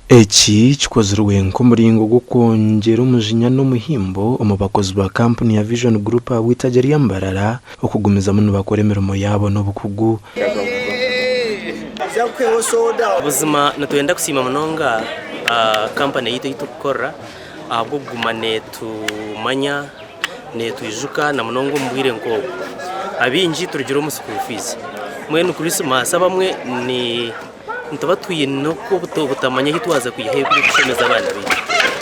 Eki kikozirwe nk'omuringo gw'okwongyera omujinya n'omuhimbo omu bakozi ba kampuni ya Vision Group ahabw'eitaagi rya Mbarara okugumizamu nibakora emirimo yaabo n'obukugu. Buzima nitwenda kusiima munonga kampani yaitu ei turikukorera ahabw'okuguma neetumanya, neetwijuka na munonga omu bwire nk'obu. Abaingi turugire omu school fees, mbwenu Christmas abamwe ni. Nituba twine obutamanya ahu twaza kwiha eby'okushemeza abaana baitu.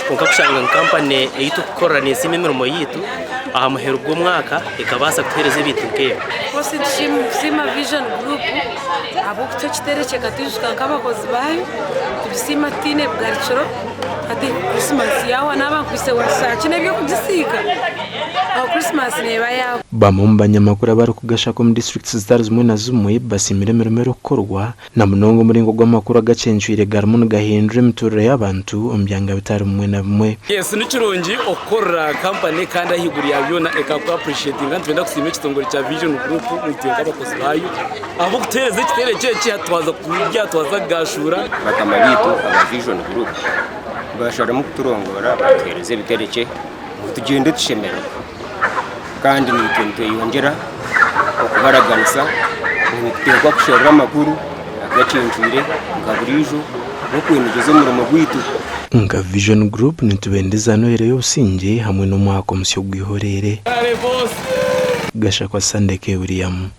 Kwonka kushanga ngu kampani ei turikukorera neesiima emirimo yaitu, aha muheru gw'omwaka ekabaasa kutuheereza ebintu nk'ebi. Rwose nitusiima Vision Group ahabw'okutuha ekiterekye ekatwijuka nk'abakozi baayo. Nitugisiima tutaine bugarukiro. Hati Christmas yaahwa naaba nkwitse wasaaki n'eby'okugisiiga, aho Christmas neeba yaahwa. Bamwe omu banyamakuru abarikugashaka omu disiturikiti zitari zimwe na zimwe basiimire emirimo erikukorwa na munonga omuringo gw'amakuru agacencwire garimu nigahindura emiturire y'abantu omu byanga bitari bimwe na bimwe. Yes nikirungi okukorera company kandi ahaiguru ya byona ekaku appreciatinga nitwenda kusiima ekitongore kya Vision Group itwe nk'abakozi baayo ahabw'okutuheereza ekiterekye eki hati twaza kurya twaza kugashuura. Bakama baitu aba Vision Group basharamu kuturongoora batuheereza ebiterekye ngu tugyende tushemererwe kandi naitwe nitweyongyera okubaraganisa ngu nituteekwa kusherura amakuru agacencwire nka buriijo n'okwinogyeza omurimo gwaitu. Nka Vision Group nitubendeza Noheri ey'obusingye hamwe n'omwaka omusya ogw'ihoreere. Gashakwa Sunday K. William.